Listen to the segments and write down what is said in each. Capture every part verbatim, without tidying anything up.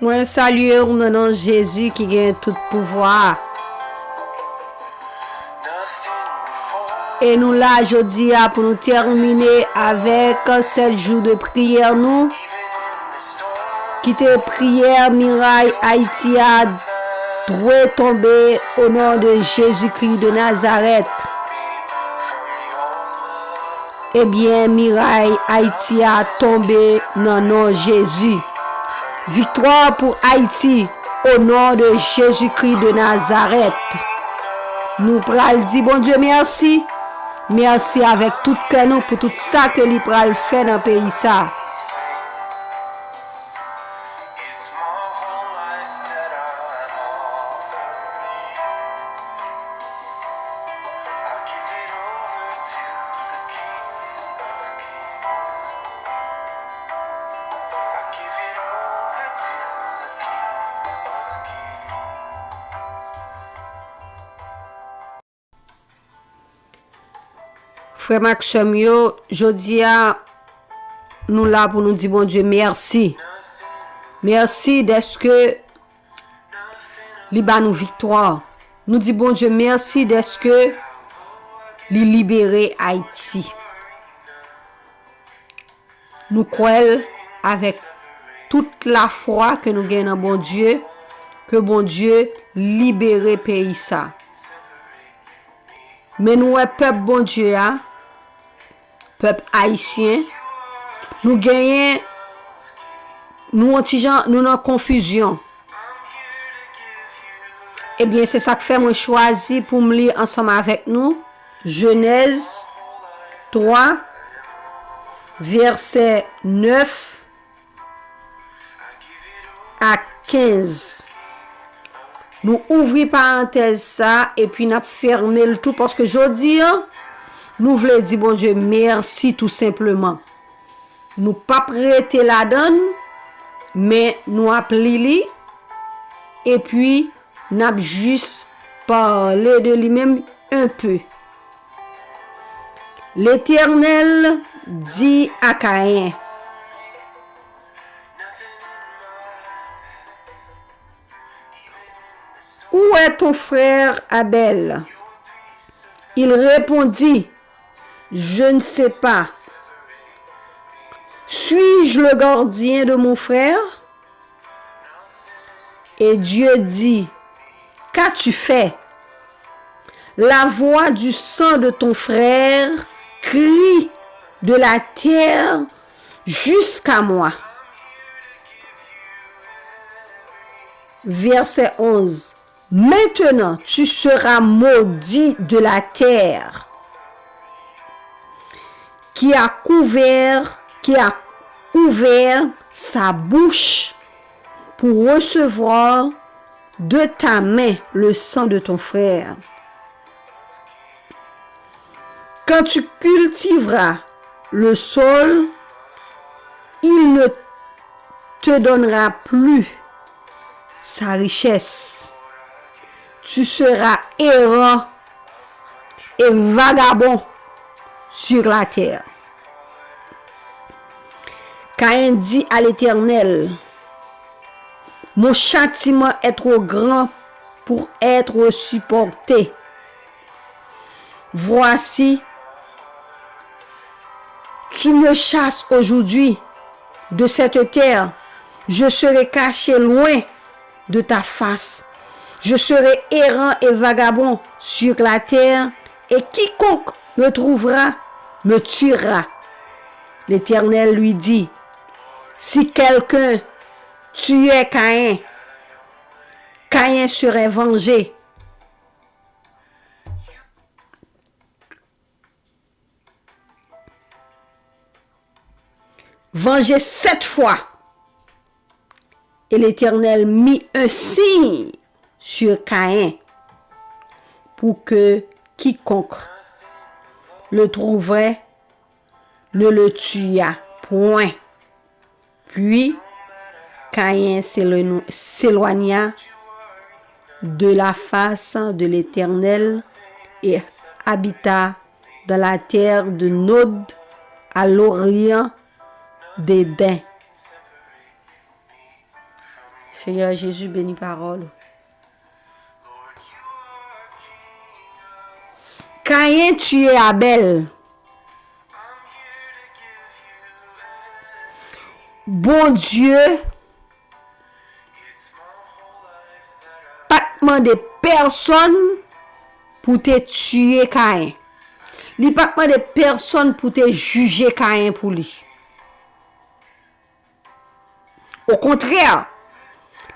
Mwen salye w nan non Jezi ki gen tout pouvwa a. E nou la jodi a pou nou tèmine avèk sèt jou de priyè nou. Kite priyè miray Ayiti a dwe tonbe o non de Jezikri de Nazarèt. Ebyen, miray Ayiti a tonbe nan non Jezi. Viktwa pou Ayiti, o non de Jezikri de Nazarèt. Nou pral di Bondye mèsi. Mèsi avèk tout kè nou pou tout sa ke li pral fè nan peyi sa. Frè m ak sè m yo, jodi a, nou la pou nou di Bondye mèsi. Mèsi dèske li ba nou viktwa. Nou di Bondye mèsi dèske li libere Ayiti. Nou kwè l avèk tout lafwa ke nou gen nan Bondye, ke Bondye libere peyi sa. Men nou wè pèp Bondye a, pèp ayisyen, nou genyen, nou yon ti jan, nou nan konfizyon. Ebyen, se sa k fè mwen chwazi pou m li ansanm avèk nou Jenèz twa, vèsè nèf a kenz. Nou ouvri parantèz sa, epi n ap fèmen l tou, paske jodi a, nou vle di Bondye mèsi tou senpleman. Nou p ap rete ladan l, men nou ap li li, epi n ap jis pale de li menm un peu. Letènèl di a Kayen, Où est ton frère Abel? Il répondit, Je ne sais pas. Suis-je le gardien de mon frère? Et Dieu dit, Qu'as-tu fait? La voix du sang de ton frère crie de la terre jusqu'à moi. Verset onze. Maintenant, tu seras maudit de la terre qui a couvert, qui a ouvert sa bouche pour recevoir de ta main le sang de ton frère. Quand tu cultiveras le sol, il ne te donnera plus sa richesse. Tu seras errant et vagabond sur la terre. Caïn dit à l'Éternel, Mon châtiment est trop grand pour être supporté. Voici, tu me chasses aujourd'hui de cette terre, je serai caché loin de ta face. Je serai errant et vagabond sur la terre, et quiconque me trouvera me tuera. L'Éternel lui dit, Si quelqu'un tuait Caïn, Caïn serait vengé. Vengé sept fois. Et l'Éternel mit un signe sur Caïn pour que quiconque le trouverait ne le tuât point. Puis Caïn s'éloign- s'éloigna de la face de l'Éternel et habita dans la terre de Nod, à l'orient d'Éden. Senyè Jezi, beni pawòl ou. Kayen tiye Abèl. Bondye pa t mande pèsonn pou te tiye Kayen. Li pa t mande pèsonn pou te jije Kayen pou li. Okontrè,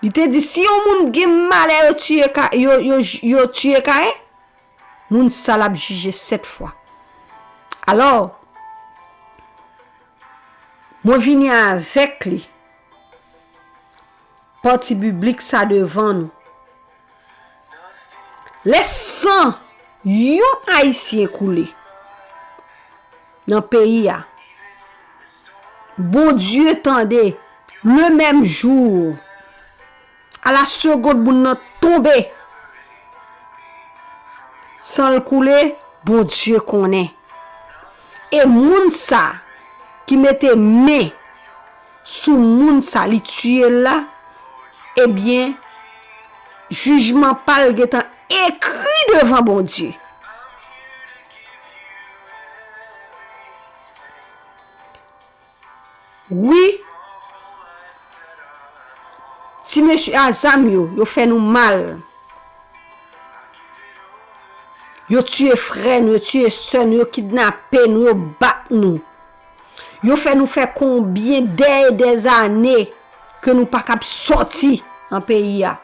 li te di, si yon moun gen malè yo tiye Ka-, yo, yo, yo tiye Kayen, moun sa l ap jije sèt fwa. Alò, mwen vini avèk li, pati biblik sa devan nou. Lè san yon Ayisyen koule nan peyi a, Bondye tande, le menm jou, a la segond moun nan tonbe, san l koule, Bondye konnen. E moun sa ki mete men sou moun sa li tiye l la, ebyen, jijman pa l gentan ekri devan Bondye. Wi, ti mesye a zam yo, yo fè nou mal. Yo tiye frè nou, yo tiye sè nou, yo kidnape nou, yo bat nou. Yo fè nou fè konbyen dè e dè zane ke nou pa kab sòti nan peyi a.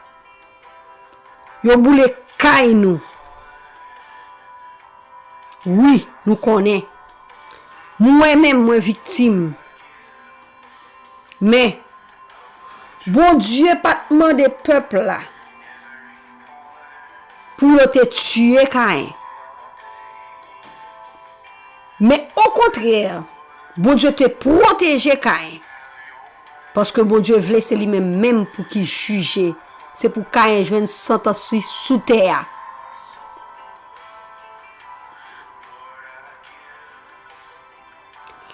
Yo boule kay nou. Wi, nou konnen. Mwen menm, mwen viktim. Men, Bondye pa t mande pèp la pou yo te tiye Kayen. Men okontrè, Bondye te pwoteje Kayen. Paske Bondye vle se li menm menm pou ki jije. Se pou Kayen jwenn santans li sou tè a.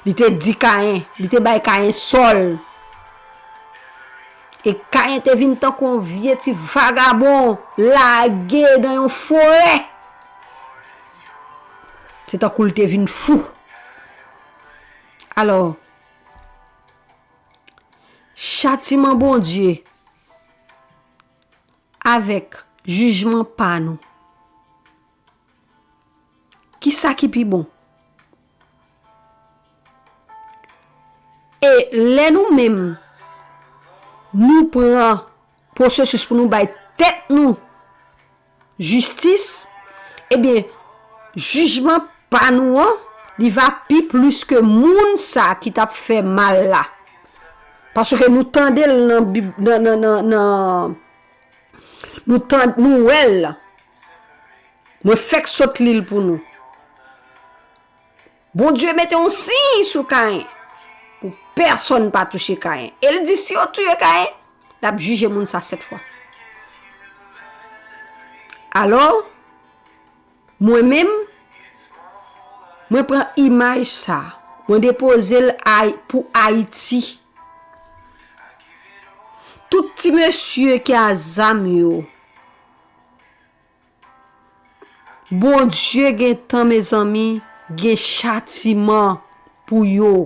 Li te di Kayen, li te bay Kayen sòl. E Kayen te vin tankou yon vye ti vagabon, lage nan yon forè. Se tankou l te vin fou. Alò, chatiman Bondye avèk jijman pa nou. Kisa ki pi bon? E lè nou menm, nou pran pwosesis pou nou bay tèt nou jistis, ebyen, jijman pa nou an, li va pi plis ke moun sa ki t ap fè mal la. Paske nou tande l nan Bib, nan, nan, nan, nan, nou tan-, nou wè l. Mwen fèk sot li l pou nou. Bondye mete yon siy sou Kayen pou pèsonn pa touche Kayen. E l di si yo touye Kayen, l ap jije moun sa sèt fwa. Alò, mwen menm, mwen pran imaj sa, mwen depoze l Ay-, pou Ayiti. Tout ti mesye ki a zam yo, Bondye gen tan, mezanmi, gen chatiman pou yo.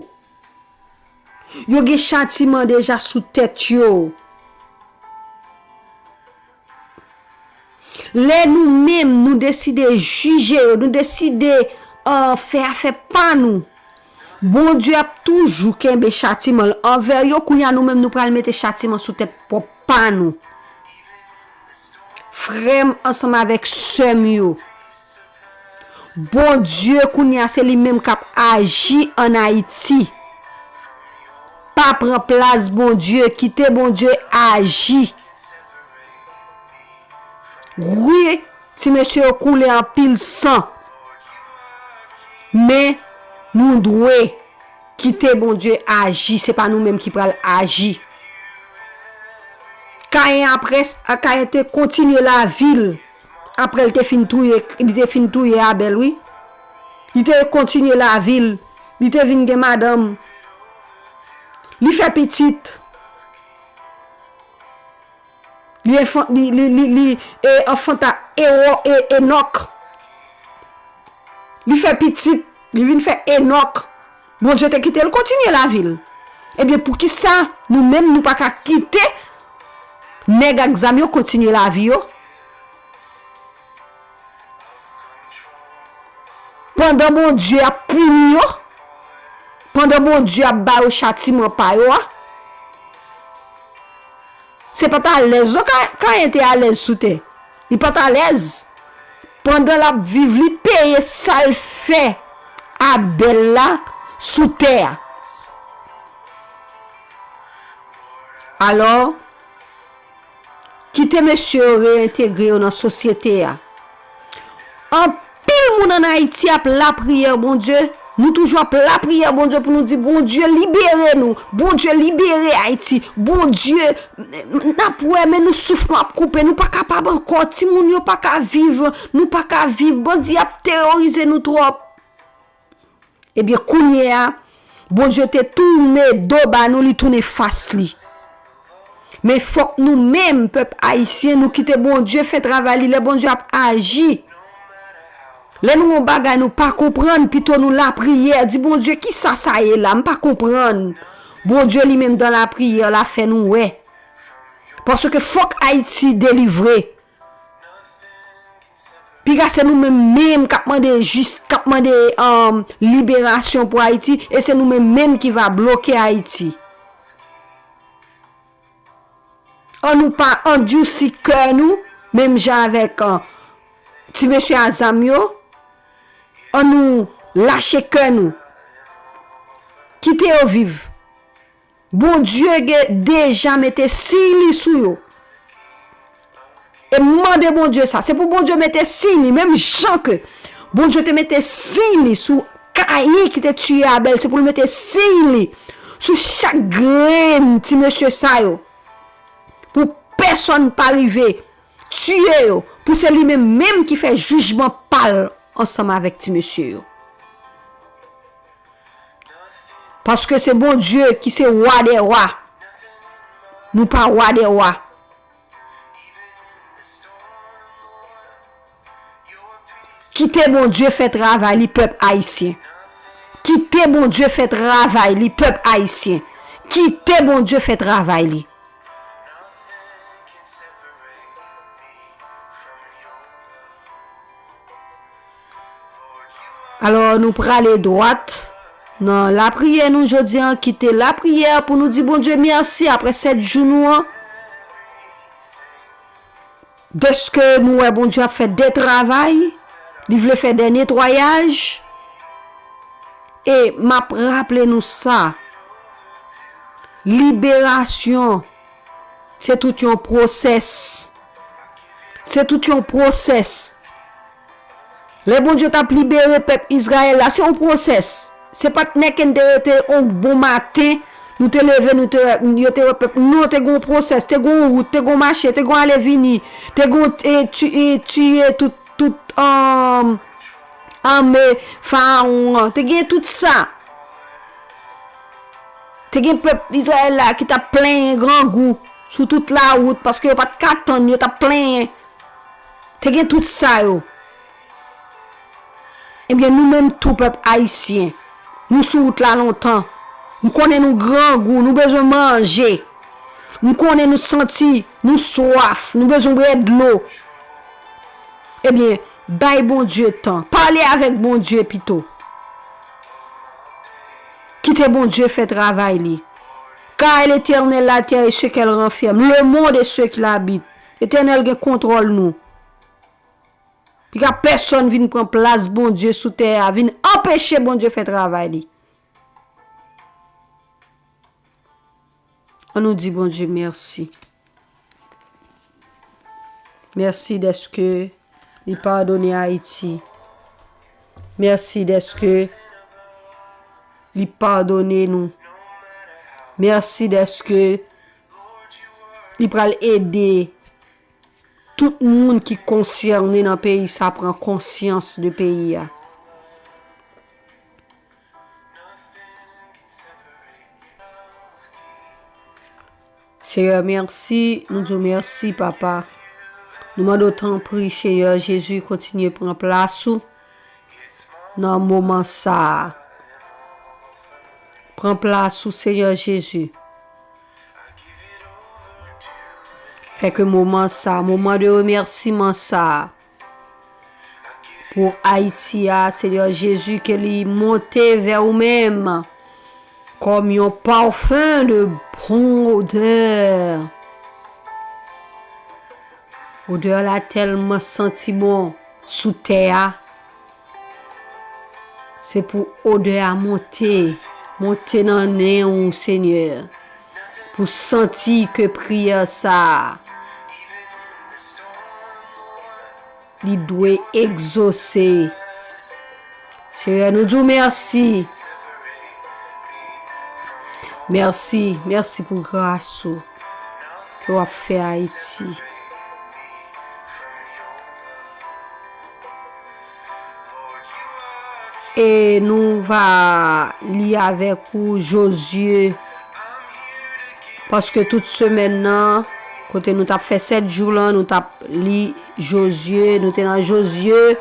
Yo gen chatiman deja sou tèt yo. Lè nou menm, nou deside jije yo, nou deside, ah, fè afè pa nou, Bondye ap toujou kenbe chatiman l anvè yo. Kounye a, nou menm, nou pral mete chatiman sou tèt pwòp pa nou. Frè m ansanm avèk sè m yo, Bondye kounye a se li menm k ap aji ann Ayiti. Pa pran plas Bondye, kite Bondye aji. Wi, ti mesye yo koule anpil san. Men, nou dwe kite Bondye aji, se pa nou menm ki pral aji. Kayen apre, Kayen te kontinye lavi l. Apre l te fin touye, li te fin touye Abèl, wi. Li te kontinye lavi l. Li te vin gen madanm. Li fè pitit. Li, enfan, li, li, li, li e, anfanta Ewo, e, Enòk. Li fè pitit, li vin fè Enòk. Bondye te kite l kontinye lavi l. Ebyen, poukisa nou menm nou pa ka kite nèg ak zam yo kontinye lavi yo? Pandan Bondye ap pini yo, pandan Bondye ap ba yo chatiman pa yo a, se pa t alèz non Ka-, Kayen te alèz sou tè. Li pa t alèz. Pandan l ap viv, li peye sa l fè Abèl la sou tè a. Alò, kite mesye yo reyentegre yo nan sosyete a. Anpil moun ann Ayiti ap lapriyè Bondye. Nou toujou ap lapriyè Bondye pou nou di, "Bondye, libere nou. Bondye, libere Ayiti. Bondye, n ap wè, men nou souf nou ap koupe. Nou pa kapab ankò. Timoun yo pa ka viv. Nou pa ka viv. Bandi ap teworize nou twòp." Ebyen, kounye a, Bondye te tounen do ba nou, li tounen fas li. Men fòk nou menm, pèp ayisyen, nou kite Bondye fè travay li. Lè Bondye ap aji, lè nou wè yon bagay nou pa konprann, pito nou lapriyè, di, "Bondye, kisa sa ye la? M pa konprann." Bondye li menm dan lapriyè la fè nou wè. Paske fòk Ayiti delivre. Piga se nou menm menm k ap mande jis, k ap mande, um, liberasyon pou Ayiti, e se nou menm menm ki va bloke Ayiti. Ann nou pa andisi kè nou, menm jan avèk, uh, ti mesye a zam yo, ann nou lache kè nou. Kite yo viv. Bondye gen deja mete siy li sou yo. E m mande Bondye sa. Se pou Bondye mete siy li, menm jan ke Bondye te mete siy li sou Kayen ki te tiye Abèl, se pou l mete siy li sou chak grenn ti mesye sa yo. Pou pèsonn pa rive tiye yo. Pou se li menm menm ki fè jijman pa l ansanm avèk ti mesye yo. Paske se Bondye ki se wa dè wa. Nou pa wa dè wa. Kite Bondye fè travay li, pèp ayisyen. Kite Bondye fè travay li, pèp ayisyen. Kite Bondye fè travay li. Alò, nou prale dwat nan lapriyè nou jodi a. Kite lapriyè pou nou di Bondye mèsi apre sèt jou nou an. Dèske nou wè Bondye ap fè de travay, li vle fè de netwayaj. E m ap raple nou sa, liberasyon, se tout yon pwosès. Se tout yon pwosès. Lè Bondye t ap libere pèp Izrayèl la, se yon pwosès. Se pa t nèken te rete yon bon maten, nou te leve, nou te, yo te wè pèp. Non, te gen yon pwosès, te gen yon wout, te gen yon mache, te gen yon ale vini, te gen yon, e, ti-, e, tiye tout, tout, um, ame Farawon an. Te gen tout sa. Te gen pèp Izrayèl la ki t ap plenyen grangou sou tout lawout, paske yo pa t ka tann, yo t ap plenyen. Te gen tout sa yo. Ebyen, nou menm tou, pèp ayisyen, nou sou wout la lontan. M konnen nou grangou, nou bezwen manje. M konnen nou santi nou swaf, nou bezwen bwè dlo. Ebyen, bay Bondye tan. Pale avèk Bondye pito. Kite Bondye fè travay li. Car à l'Éternel la terre et ce qu'elle renferme, le monde et ceux qui l'habitent. Letènèl gen kontwòl nou. Piga pèsonn vin pran plas Bondye sou tè a, vin anpeche Bondye fè travay li. Ann nou di Bondye mèsi. Mèsi dèske li padone Ayiti. Mèsi dèske li padone nou. Mèsi dèske li pral ede tout moun ki konsène nan peyi sa pran konsyans de peyi a. Seyè, mèsi. Nou di w mèsi, Papa. Nou mande w, tanpri, Seyè Jezi, kontinye pran plas ou nan moman sa a. Pran plas ou, Seyè Jezi. Fè ke moman sa a, moman de remèsiman sa a, pou Ayiti a, Seyè Jezi, ke li monte vè ou menm kòm yon pafen de bon odè. Odè la tèlman santi bon sou tè a. Se pou odè a monte, monte nan nen ou, Senyè, pou santi ke priyè sa a, li dwe egzose. Senyè, nou di w mèsi. Mèsi, mèsi pou gras ou ke w ap fè Ayiti. E nou va li avèk ou Jozye, paske tout semèn nan, kote nou t ap fè sèt jou lan, nou t ap li Jozye, nou te nan Jozye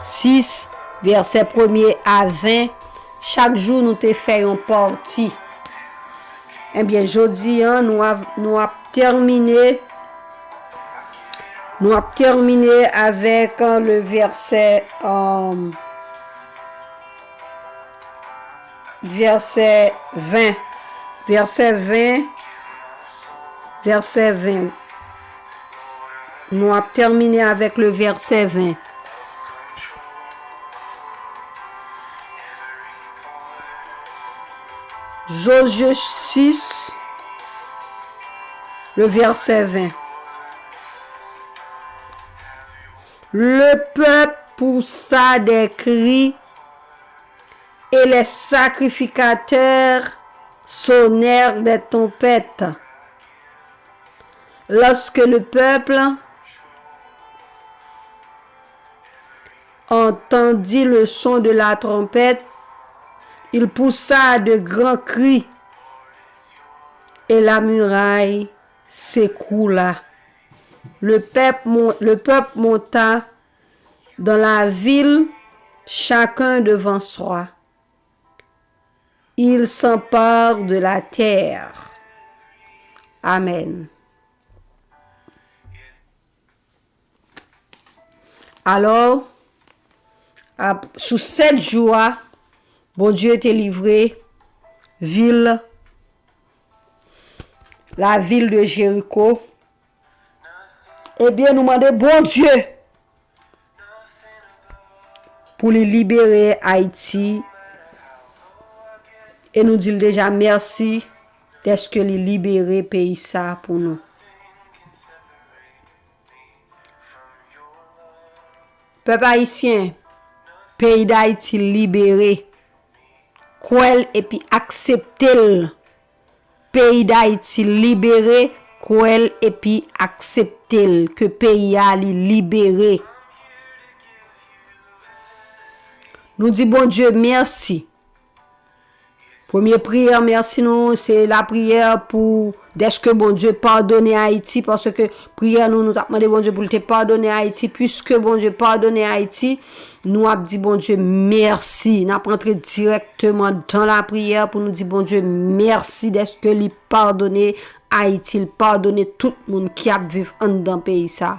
sis, vèsè premye a ven. Chak jou, nou te fè yon pati. Ebyen, jodi a, nou ap, nou ap tèmine, nou ap tèmine avèk, euh, le vèsè, euh, vèsè ven. Vèsè ven. Vèsè ven. Nou ap tèmine avèk le vèsè ven. Jozye sis, le vèsè ven. Le peuple poussa des cris et les sacrificateurs sonnèrent des trompettes. Lorsque le peuple entendit le son de la trompette, il poussa de grands cris et la muraille s'écroula. Le peuple mon-, le peuple monta dans la ville, chacun devant soi. Il s'empare de la terre. Amen. Alò, ap-, sou sèt jou a, Bondye te livre vil, la ville de Jéricho. Ebyen, nou mande Bondye pou li libere Ayiti. E nou di l deja mèsi dèske li libere peyi sa pou nou. Pèp ayisyen, peyi Dayiti libere. Kwè l epi aksepte l. Peyi Dayiti libere, kwè l epi aksepte l, ke peyi a li libere. Nou di Bondye mèsi. Premye priyè mèsi nou, se lapriyè pou dèske Bondye padone Ayiti, paske priyè nou, nou t ap mande Bondye pou l te padone Ayiti, piske Bondye padone Ayiti, nou ap di Bondye mèsi. N ap rantre dirèkteman dan lapriyè pou nou di Bondye mèsi dèske li padone Ayiti, li padone tout moun ki ap viv anndan peyi sa.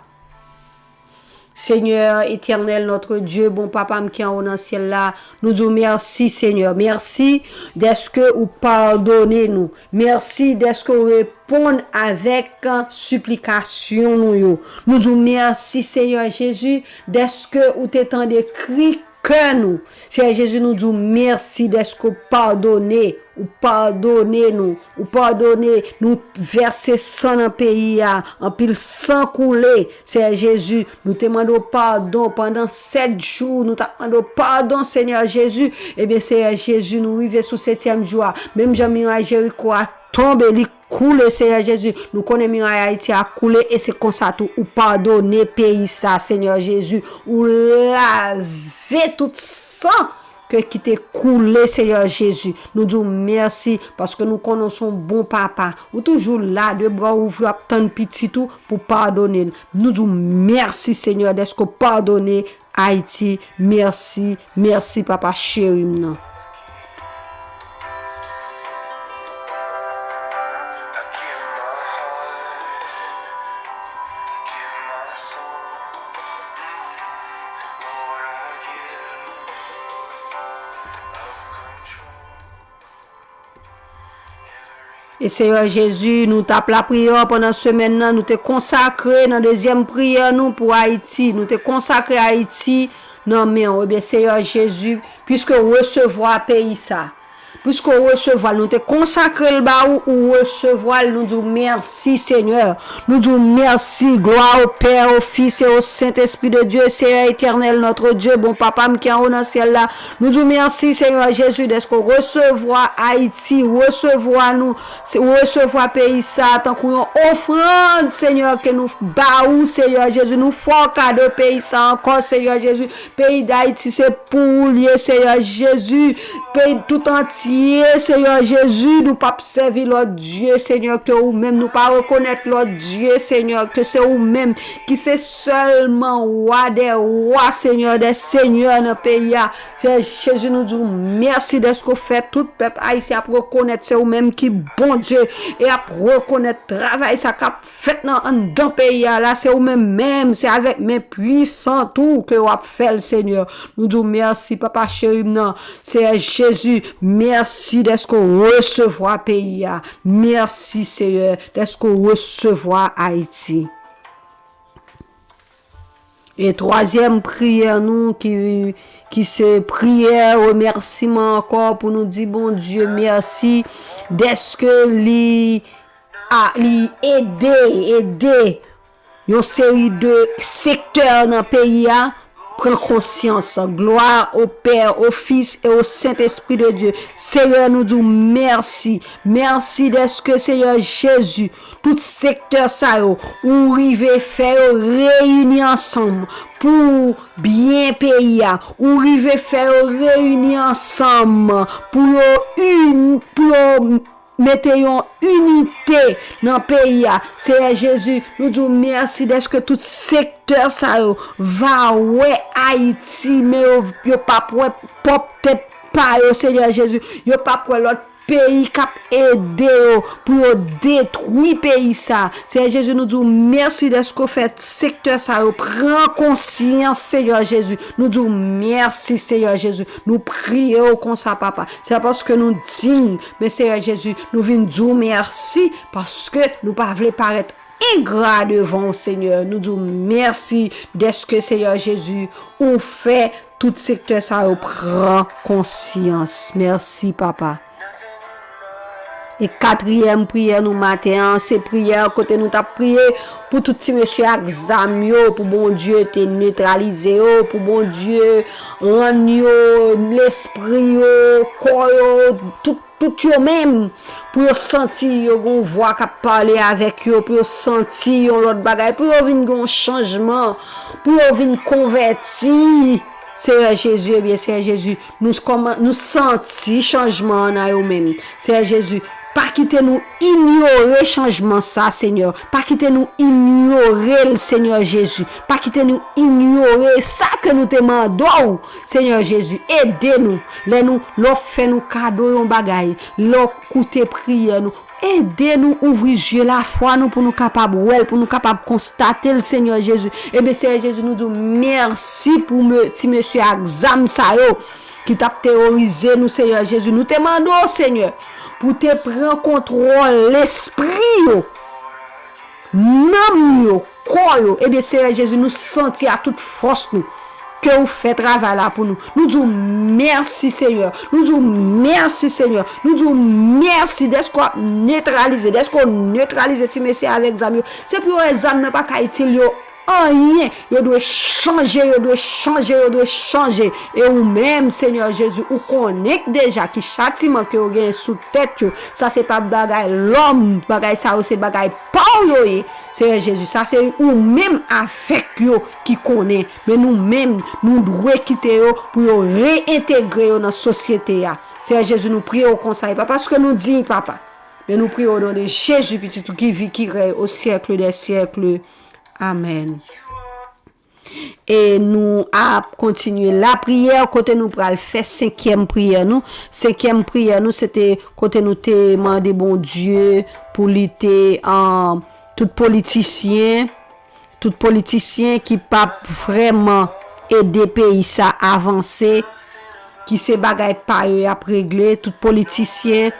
Senyè Etènèl, notre Dieu, bon Papa m ki anwo nan syèl la, nou di w mèsi, Senyè. Mèsi dèske ou padone nou. Mèsi dèske ou reponn avèk siplikasyon nou yo. Nou di w mèsi, Senyè Jezi, dèske ou te tande kri kè nou. Senyè Jezi, nou di w mèsi dèske w padone, ou padone nou, ou padone nou, vèse san nan peyi a, anpil san koule. Senyè Jezi, nou te mande w padon pandan sèt jou, nou t ap mande w padon, Senyè Jezi. Ebyen, Senyè Jezi, nou rive sou setyèm jou a. Menm jan miray Jeriko a tonbe, li koule, Senyè Jezi. Nou konnen miray Ayiti a koule e se konsa tou ou padone peyi sa, Senyè Jezi. Ou lave tout san ke ki te koule, Senyè Jezi. Nou di w mèsi paske nou konnen w se yon bon papa. Ou toujou la, de bra w ouvri, w ap tann pitit ou pou padone l. Nou di w mèsi, Senyè, dèske w padone Ayiti. Mèsi, mèsi, papa cheri m nan. E Seyè Jezi, nou t ap lapriyè pandan semèn nan, nou te konsakre nan dezyèm priyè nou pou Ayiti. Nou te konsakre Ayiti nan men w. Ebyen, Seyè Jezi, piske w resevwa peyi sa, piske w resevwa l, nou te konsakre l ba ou, ou resevwa l, nou di w mèsi, Senyè. Nou di w mèsi, gloire au Père, au Fils et au Saint-Esprit de Dieu, Seyè etènèl, notre Dieu, bon papa m ki anwo nan syèl la. Nou di w mèsi, Seyè Jezi, dèske w resevwa Ayiti, resevwa nou, se, resevwa peyi sa a tankou yon ofrann, Senyè, ke nou ba ou, Seyè Jezi. Nou fè w kado peyi sa ankò, Seyè Jezi. Peyi Dayiti, se pou ou l ye, Seyè Jezi. Peyi tout antye, Seyè Jezi, nou p ap sèvi lòt dye, Senyè, ke ou menm. Nou pa rekonèt lòt dye, Senyè, ke se ou menm ki se sèlman Wa dè wa, Senyè dè senyè nan peyi a. Seyè Jezi, nou di w mèsi dèske w fè tout pèp ayisyen ap rekonèt se ou menm ki Bondye e ap rekonèt travay sa k ap fèt nan anndan peyi a la, se ou menm menm, se avèk men pwisant ou ke w ap fè l, Senyè. Nou di w mèsi, papa cheri m nan. Seyè Jezi, mèsi dèske w resevwa peyi a. Mèsi, Seyè, dèske w resevwa Ayiti. E twazyèm priyè nou ki, ki se priyè remèsiman ankò pou nou di Bondye mèsi dèske li, a, li ede, ede yon seri de sektè nan peyi a pran konsyans. Gloire au Père, au Fils et au Saint-Esprit de Dieu. Seyè, nou di w mèsi. Mèsi dèske, Seyè Jezi, tout sektè sa yo, ou rive fè yo reyini ansanm pou byen peyi a. Ou rive fè yo reyini ansanm pou yo ini, pou yo mete yon inite nan peyi a. Seyè Jezi, nou di w mèsi dèske tout sektè sa yo va wè Ayiti, men yo, yo p ap wè pwòp tèt pa yo, Seyè Jezi. Yo p ap wè lòt peyi k ap ede yo pou yo detwi peyi sa. Seyè Jezi, nou di w mèsi dèske w fè sektè sa yo pran konsyans, Seyè Jezi. Nou di w mèsi, Seyè Jezi. Nou priye w konsa, papa. Se pa paske nou diy, men Seyè Jezi, nou vin di w mèsi paske nou pa vle parèt engra devan w, Senyè. Nou di w mèsi dèske, Seyè Jezi, ou fè tout sektè sa yo pran konsyans. Mèsi, papa. E katriyèm priyè nou maten an, se priyè kote nou t ap priye pou tout ti mesye ak zam yo, pou Bondye te netralize yo, pou Bondye rann yo, lespri yo, kò yo, tout, tout yo menm, pou yo santi yo gen yon vwa k ap pale avèk yo, pou yo santi yon lòt bagay, pou yo vin gen yon chanjman, pou yo vin konvèti. Seyè Jezi, ebyen, Seyè Jezi, nou kòman, nou santi chanjman an nan yo menm. Seyè Jezi, pa kite nou inyore chanjman sa, Senyè. Pa kite nou inyore l, Senyè Jezi. Pa kite nou inyore sa ke nou te mande w, Senyè Jezi. Ede nou. Lè nou, lè w fè nou kado yon bagay, lè w koute priyè nou, ede nou ouvri zye lafwa nou pou nou kapab wè l, pou nou kapab konstate l, Senyè Jezi. Ebyen, Senyè Jezi, nou di w mèsi pou me-, ti mesye ak zam sa yo ki t ap teworize nou, Senyè Jezi. Nou te mande w, Senyè, pou w te pran kontwòl lespri yo, nanm yo, kò yo. Ebyen, Seyè Jezi, nou santi a tout fòs nou ke ou fè travay la pou nou. Nou di w mèsi, Senyè. Nou di w mèsi, Senyè. Nou di w mèsi dèske w ap netralize, dèske w netralize ti mesye avèk zam yo. Se pou yo wè zam nan pa ka itil yo anyen. Yo dwe chanje, yo dwe chanje, yo dwe chanje. E ou menm, Senyè Jezi, ou konnen deja ki chatiman ke yo genyen sou tèt yo. Sa se pa bagay lòm, bagay sa yo se bagay pa w yo ye. Senyè Jezi, sa se ou menm avèk yo ki konnen. Men nou menm, nou dwe kite yo pou yo reyentegre yo nan sosyete a. Senyè Jezi, nou priye w konsa. E pa paske nou diy, Papa. Men nou priye w o non de Jezi, Pitit ou ki vi, ki rèy o syèk dè syèk. Amèn. E nou ap kontinye lapriyè kote nou pral fè senkyèm priyè nou. Senkyèm priyè nou, se te kote nou te mande Bondye pou li te, an, tout politisyen, tout politisyen ki p ap vrèman ede peyi sa avanse, ki se bagay pa yo y ap regle, tout politisyen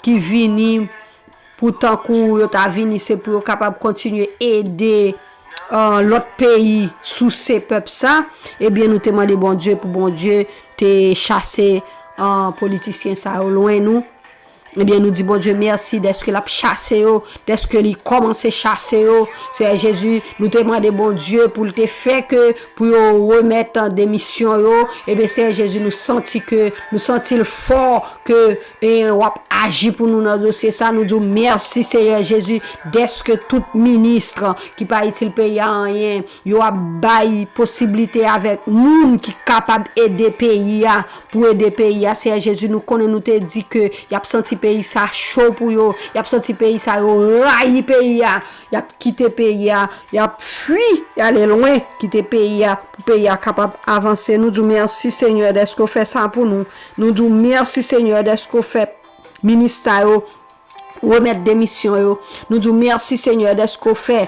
ki vini pou tankou yo ta vini, se pou yo kapab kontinye ede, uh, lòt peyi souse pèp sa, ebyen, nou te mande Bondye pou Bondye te chase, uh, politisyen sa yo lwen nou. Ebyen, nou di Bondye mèsi dèske l ap chase yo, dèske li kòmanse chase yo. Seyè Jezi, nou te mande Bondye pou l te fè ke pou yo remèt, uh, demisyon yo. Ebyen, Seyè Jezi, nou santi ke, nou santi l fò ke e w ap aji pou nou nan dosye sa. Nou di w mèsi, Seyè Jezi, dèske tout minis ki pa itil peyi a anyen, yo ap bay posiblite avèk moun ki kapab ede peyi a, pou ede peyi a. Seyè Jezi, nou konnen nou te di ke y ap santi peyi sa cho pou yo, y ap santi peyi sa yo rayi peyi a. Y ap kite peyi a, y ap fui, y ale lwen, kite peyi a, pou peyi a kapab avanse. Nou di w mèsi, Senyè, dèske w fè sa pou nou. Nou di w mèsi, Senyè, dèske w fè minis sa yo remèt demisyon yo. Nou di w mèsi, Senyè, dèske w fè,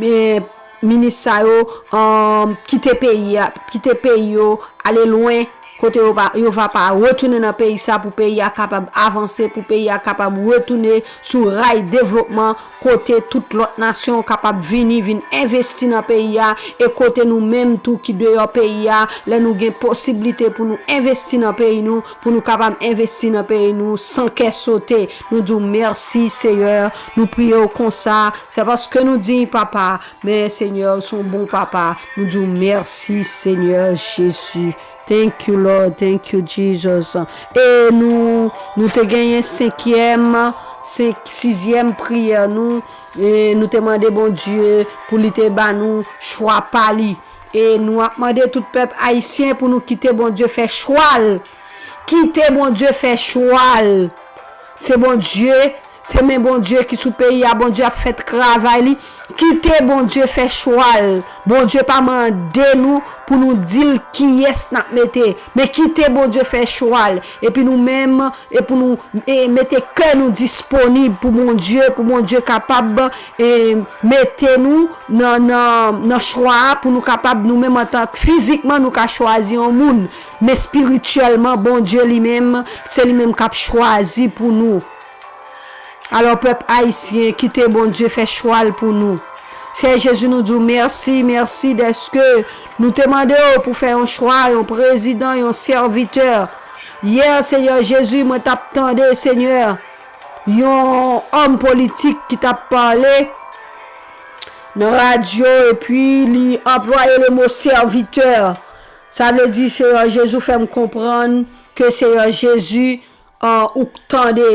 eh, minis sa yo, um, kite peyi a, kite peyi yo, ale lwen, kote yo pa, yo va pa retounen nan peyi sa pou peyi a kapab avanse, pou peyi a kapab retounen sou ray devlopman, kote tout lòt nasyon kapab vini, vin envesti nan peyi a, e kote nou menm tou ki deyò peyi a, lè nou gen posiblite pou nou envesti nan peyi nou, pou nou kapab envesti nan peyi nou san kè sote. Nou di w mèsi, Seyè, nou priye w konsa, se paske nou diy, Papa, men, Senyè, w se yon bon Papa. Nou di w mèsi, Senyè Jezi. Thank you, Lord. Thank you, Jesus. E nou, nou te genyen senkyèm, senk, sizyèm priyè nou. E nou te mande Bondye pou li te ba nou chwa pa li. E nou ap mande tout pèp ayisyen pou nou kite Bondye fè chwa l. Kite Bondye fè chwa l. Se Bondye Se men Bondye ki sou peyi a, Bondye ap fè travay li. Kite Bondye fè chwa l. Bondye pa mande nou pou nou di l kiyès n ap mete. Men kite Bondye fè chwa l. Epi nou menm, e pou nou, e mete kè nou disponib pou Bondye, pou Bondye kapab, e, mete nou nan, nan, nan chwa a, pou nou kapab, nou menm antan fizikman, nou ka chwazi yon moun. Men espirityèlman, Bondye li menm, se li menm k ap chwazi pou nou. Alò, pèp ayisyen, kite Bondye fè chwa l pou nou. Seyè Jezi, nou di w mèsi, mèsi dèske nou te mande w pou fè yon chwa, yon prezidan, yon sèvitè. Yè, Seyè Jezi, mwen t ap tande, Senyè, yon òm politik ki t ap pale nan radyo, epi li anplwaye le mo sèvitè. Sa vle di, Seyè Jezi, ou fè m konprann ke, Seyè Jezi, an, ou tande,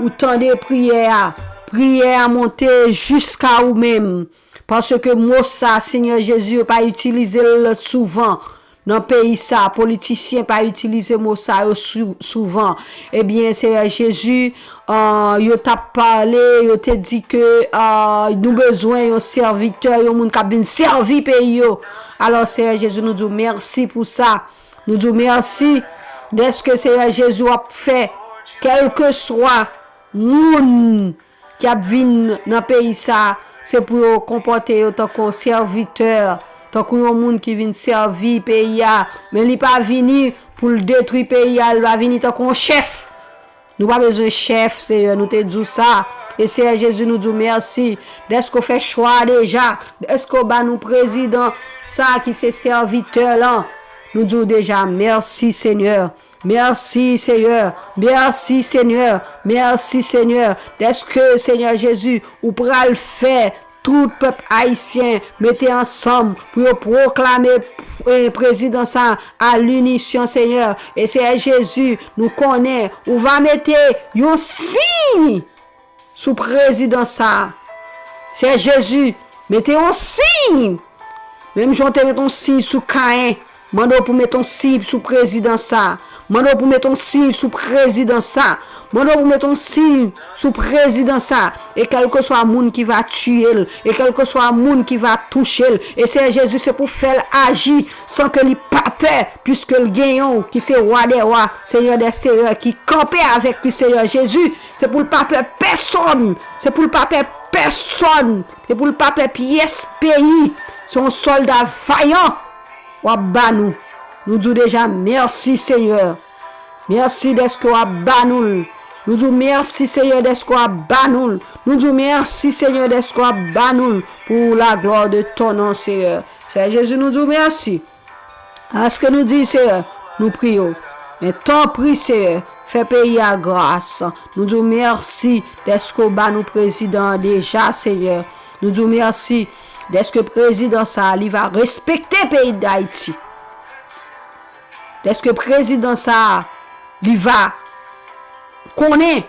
ou tande priyè a. Priyè a monte jiska ou menm. Paske mo sa, Senyè Jezi, yo pa itilize l souvan nan peyi sa. Politisyen pa itilize mo sa yo sou-, souvan. Ebyen, Seyè Jezi, an, yo t ap pale, yo te di ke, an, nou bezwen yon sèvitè, yon moun k ap vin sèvi peyi yo. Alò, Seyè Jezi, nou di w mèsi pou sa. Nou di w mèsi dèske Seyè Jezi w ap fè kèlkeswa moun ki ap vin nan peyi sa, se pou yo konpòte yo tankou yon sèvitè, tankou yon moun ki vin sèvi peyi a. Men li pa vini pou l detwi peyi a, li pa vini tankou yon chèf. Nou pa bezwen chèf, Seyè, nou te di w sa. E Seyè Jezi, nou di w mèsi dèske w fè chwa a deja, dèske w ba nou prezidan sa ki se sèvitè lan. Nou di w deja mèsi, Senyè. Mèsi, Senyè. Mèsi, Senyè. Mèsi, Senyè. Dèske, Senyè Jezi, ou pral fè tout pèp ayisyen mete ansanm pou yo pwoklame, eh, prezidan sa a, a linisyon, Senyè. E Senyè Jezi, nou konnen ou va mete yon siy sou prezidan sa a. Senyè Jezi, mete yon siy. Menm jan w te met yon siy sou Kayen, mande w pou met yon siy sou prezidan sa a. Mande w pou met yon siy sou prezidan sa a. Mande w pou met yon siy sou prezidan sa a. E kèlkeswa moun ki va tiye l, e kèlkeswa moun ki va touche l, e Senyè Jezi, se pou fè l aji san ke li pa pè, piske l genyen w ki se Wa dè wa, Senyè dè seyè, ki kanpe avèk li, Senyè Jezi. Se pou l pa pè pèsonn. Se pou l pa pè pèsonn. Se pou l pa pè pyès peyi. Se yon sòlda vayan w ap ba nou. Nou di w deja mèsi, Senyè. Mèsi dèske w ap ba nou l. Nou di w mèsi, Senyè, dèske w ap ba nou l. Nou di w mèsi, Senyè, dèske w ap ba nou l pour la gloire de ton nom, Senyè. Senyè Jezi, nou di w mèsi. Paske nou di, Senyè, nou priye w. Men tanpri, Senyè, fè peyi a gras. Nou di w mèsi dèske w ba nou prezidan an deja, Senyè. Nou di w mèsi dèske prezidan sa a, li va respekte peyi Dayiti. Dèske prezidan sa a, li va konnen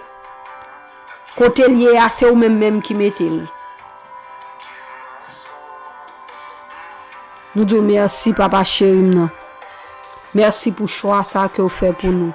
kote l ye a, se ou menm menm ki mete l. Nou di w mèsi, papa cheri m nan. Mèsi pou chwa sa ke w fè pou nou.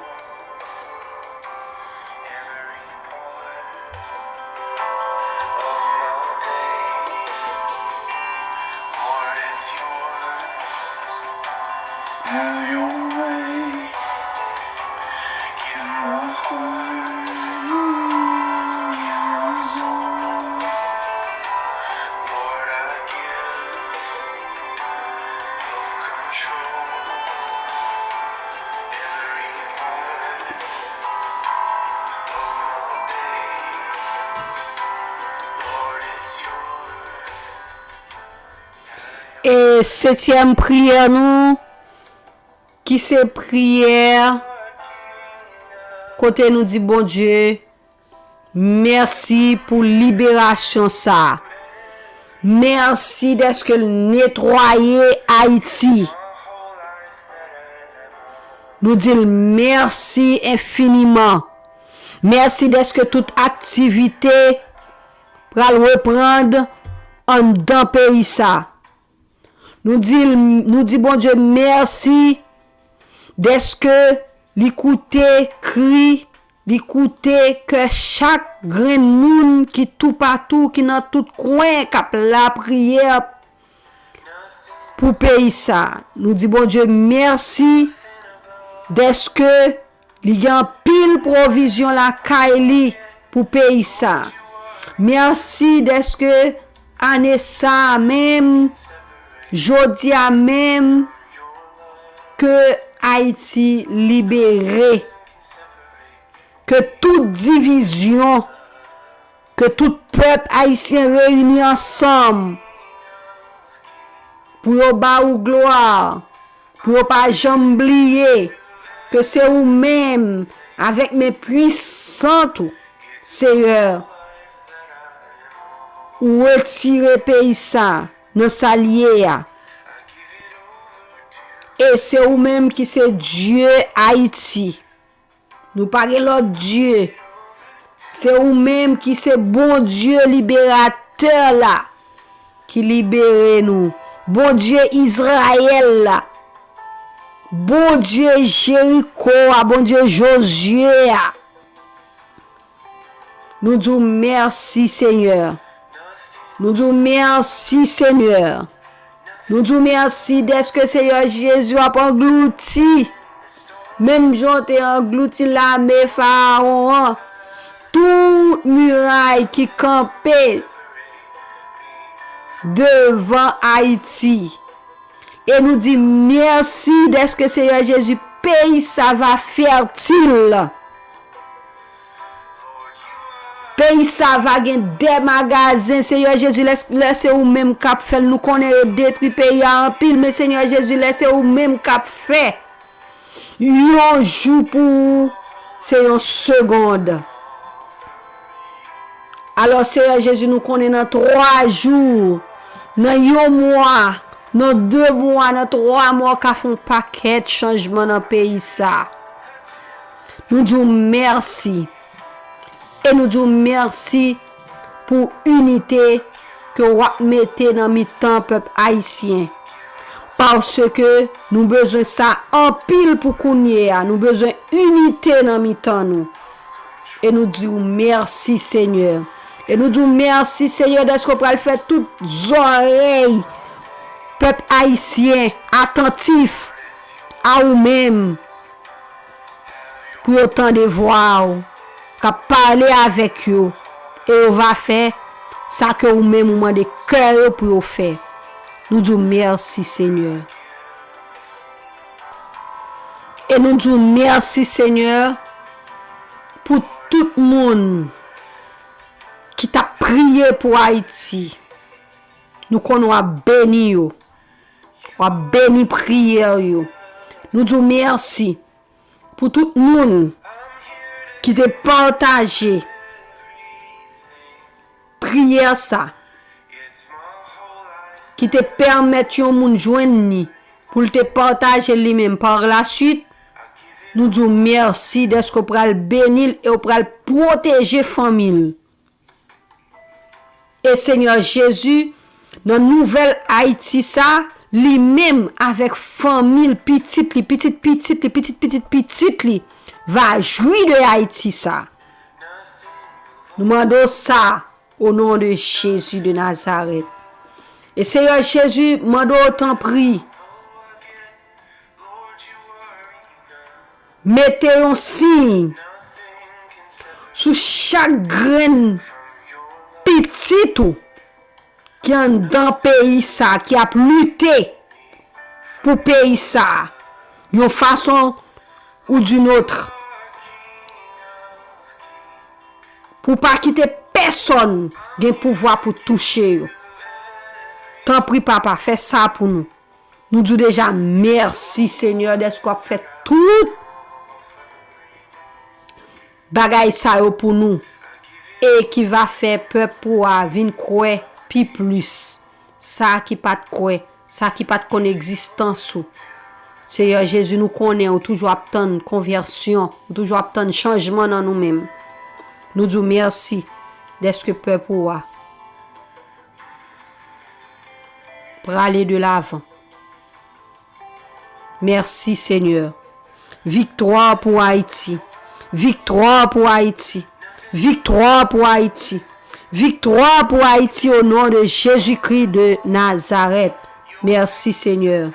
E setyèm priyè nou, ki se priyè kote nou di Bondye, mèsi pou liberasyon sa a. Mèsi dèske l netwaye Ayiti. Nou di l mèsi enfiniman. Mèsi dèske tout aktivite pral reprann anndan peyi sa. Nou di l, nou di Bondye mèsi dèske li koute kri, li koute kè chak grenn moun ki toupatou, ki nan tout kwen, k ap lapriyè pou peyi sa. Nou di Bondye mèsi dèske li gen anpil pwovizyon lakay li pou peyi sa. Mèsi dèske ane sa a menm, jodi a menm, ke Ayiti libere, ke tout divizyon, ke tout pèp ayisyen reyini ansanm pou yo ba ou glwa, pou yo pa janm bliye ke se ou menm, avèk men pwisant ou, Seyè, ou retire peyi sa nan sa l ye a. E se ou menm ki se Dye Ayiti. Nou pa gen lòt dye. Se ou menm ki se Bondye liberatè la, ki libere nou. Bondye Izrayèl la. Bondye Jeriko a, Bondye Jozye a. Nou di w mèsi, Senyè. Nou di w mèsi, Senyè. Nou di w mèsi dèske Seyè Jezi w ap anglouti, menm jan w te anglouti lame Farawon an, tout miray ki kanpe devan Ayiti. E nou di mèsi dèske Seyè Jezi, peyi sa va fètil. Peyi sa va gen de magazen, Seyè Jezi, lè, lè se ou menm k ap fè l. Nou konnen yo detwi peyi a anpil, men Seyè Jezi, lè se ou menm k ap fè yon jou pou ou, se yon segond. Alò, Seyè Jezi, nou konnen nan twa jou, nan yon mwa, nan de mwa, nan twa mwa, w ka fè yon pakèt chanjman nan peyi sa a. Nou di w mèsi. E nou di w mèsi pou inite ke w ap mete nan mitan pèp ayisyen. Paske nou bezwen sa anpil pou kounye a. Nou bezwen inite nan mitan nou. E nou di w mèsi, Senyè. E nou di w mèsi, Senyè, dèske w pral fè tout zòrèy pèp ayisyen atantif a ou menm, pou yo tande vwa w k ap pale avèk yo, e yo va fè sa ke ou menm ou mande kè yo pou yo fè. Nou di w mèsi, Senyè. E nou di w mèsi, Senyè, pou tout moun ki t ap priye pou Ayiti. Nou konn w ap beni yo. W ap beni priyè yo. Nou di w mèsi pou tout moun ki te pataje priyè sa, ki te pèmèt yon moun jwenn li pou l te pataje l li menm. Par la suite, nou di w mèsi dèske w pral beni l e w pral pwoteje fanmi l. E Senyè Jezi, nan nouvèl Ayiti sa, li menm avèk fanmi l, pitit li, pitit pitit li, pitit pitit pitit li, va jwi de Ayiti sa. Nou mande w sa, o non de Jezi de Nazarèt. E Seyè Jezi, mande w tanpri, mete yon siy sou chak grenn pitit ou ki anndan peyi sa, ki ap lite pou peyi sa, yon fason ou d'une autre. Pou pa kite pèsonn gen pouvwa pou touche yo. Tanpri, Papa, fè sa pou nou. Nou di w deja mèsi, Senyè, dèske w ap fè tout bagay sa yo pou nou e ki va fè pèp ou a vin kwè pi plis. Sa ki pa t kwè, sa ki pa t konn egzistans ou. Seyè Jezi, nou konnen ou toujou ap tann konvèsyon, ou toujou ap tann chanjman nan nou menm. Nou di w mèsi dèske pèp ou a prale de lavan. Mèsi, Senyè. Viktwa pou Ayiti. Viktwa pou Ayiti. Viktwa pou Ayiti. Viktwa pou Ayiti, o non de Jezikri de Nazarèt. Mèsi, Senyè.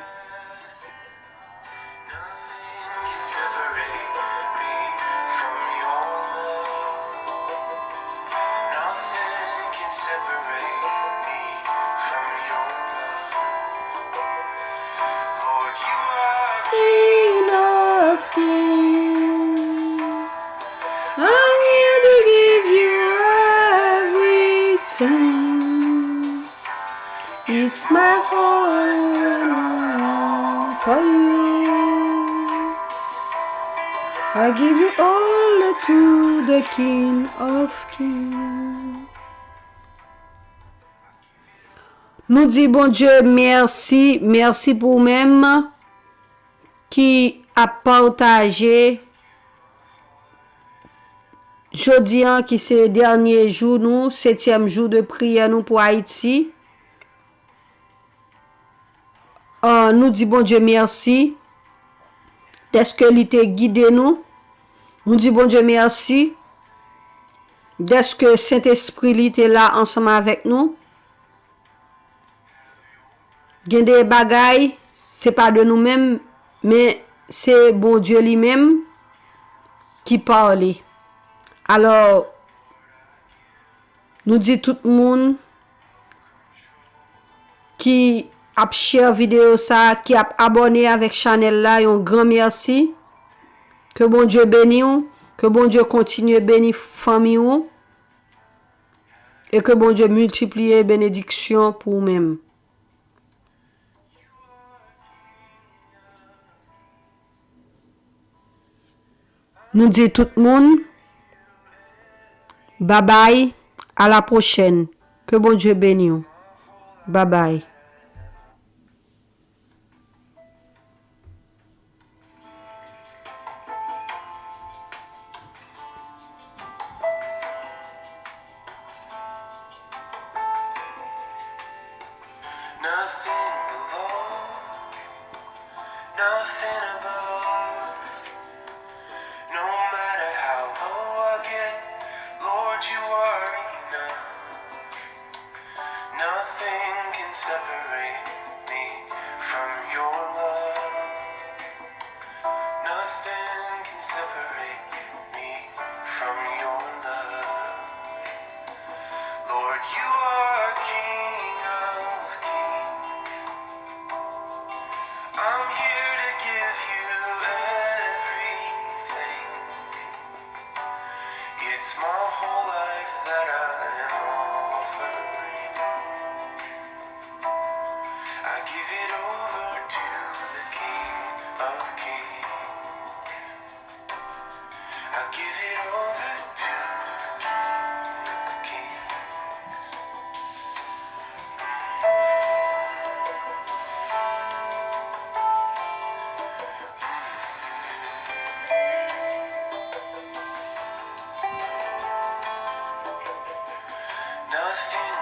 King of kings, I'm here to give you everything. It's my whole world for you. I give you all to the King of kings. Nou di Bondye mèsi, mèsi pou ou menm ki ap pataje jodi a, ki se dènye jou nou, setyèm jou de priyè nou pou Ayiti. Ah, nou di Bondye mèsi dèske li te gide nou. Nou di Bondye mèsi dèske Sentespri li te la ansanm avèk nou. Gen de bagay, se pa de nou menm, men se Bondye li menm ki pale. Alò, nou di tout moun ki ap share videyo sa, ki ap abòne avèk chanèl la, yon gran mèsi. Ke Bondye beni w, ke Bondye kontinye beni fanmi w, e ke Bondye miltipliye benediksyon pou ou menm. Nou di tout moun, babay, A la pwochèn. Ke Bondye beni w. Babay. Nothing below, nothing above. No matter how low I get, Lord, you are enough. Nothing can separate me from your love. Nothing can separate me from your love. Lord, you are King of kings. I'm here to give you everything. It's my whole life that I am offering. I give it over to the King of kings. I give it over to the King of kings. Nothing